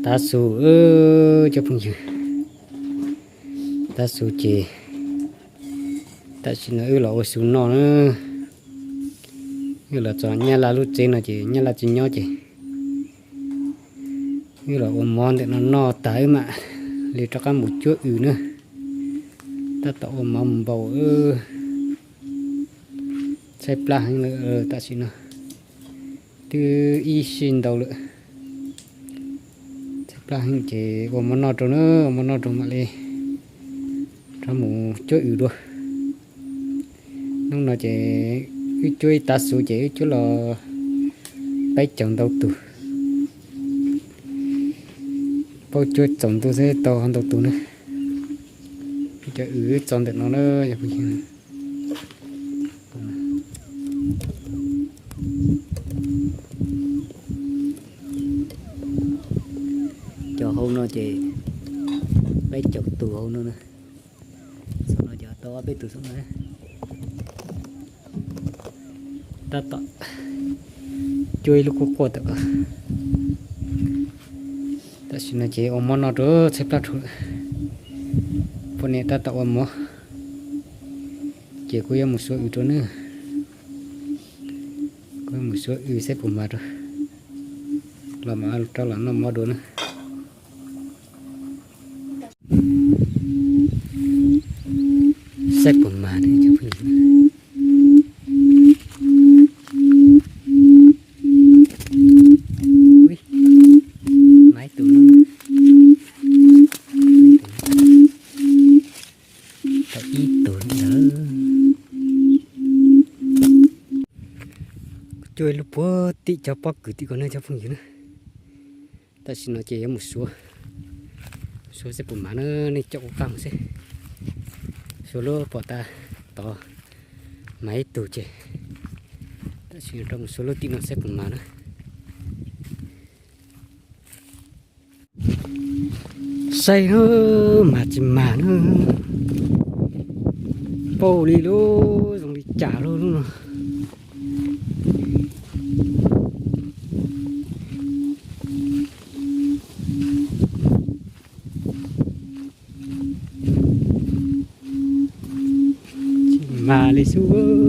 Tav su, cov phooj ywg, tav su ces tam sim no wb los ua su noj na. Wb los txog Nyab Laj lub tsev no ces Nyab Laj tsis nyob ces wb los ua mov ntawm no noj tas wb mam li rov qab mus cuab ws na. Tab tom ua mov mus npaum wb tshaib plab heev lawm tam sim no. Twb ib sij ntau lawm, tshaib plab heev ces ua mov noj rau na, ua mov noj rau mam li rov mus cuab ws dua. Hnub no ces wb cuab ib tav su ces wb cuab los peb caug ntau tus. Paub cuab tsaus ntuj xwb tau ntau tus na. Cov ws wb tso ntawm no na, yog phooj ywg. Cov hauv no ces peb caug tus hauv no na. Saum no ces tau ob peb tus saum no. Tab tom cuab ib lub kuj quaj tam. Tam sim no ces ua mov noj rau tshaib plab rau. Poj niam tab tom ua mov ces kuv yuav mus suav ws rau na. Kuv yuav mus suav ws saib puas mas rau, los mam rov los noj mov dua na. Saib puas mas. Mas ib tug, tau ib tug ntawd. Cuab ib lub puag tim cov pob kws tim ko na cov phooj ywg na. Tam sim no ces yuav mus suav, suav saib puas mas na, nej caum kuv qab mus xwb. Suav lub pom tas tod mas ib tug ces tam sim no rov mus suav lub tim no saib puas mas na. Saib mas tsis mas na, pauj li lub zoo li cas lub lub no. Tsis mas li xwb.